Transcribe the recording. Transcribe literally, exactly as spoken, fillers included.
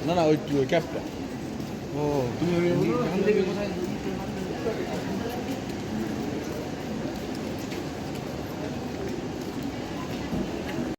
না, না, ওই, ওই ক্যাবটা। ও। তুমি ওই, ওই, ওখান থেকে কোথায়?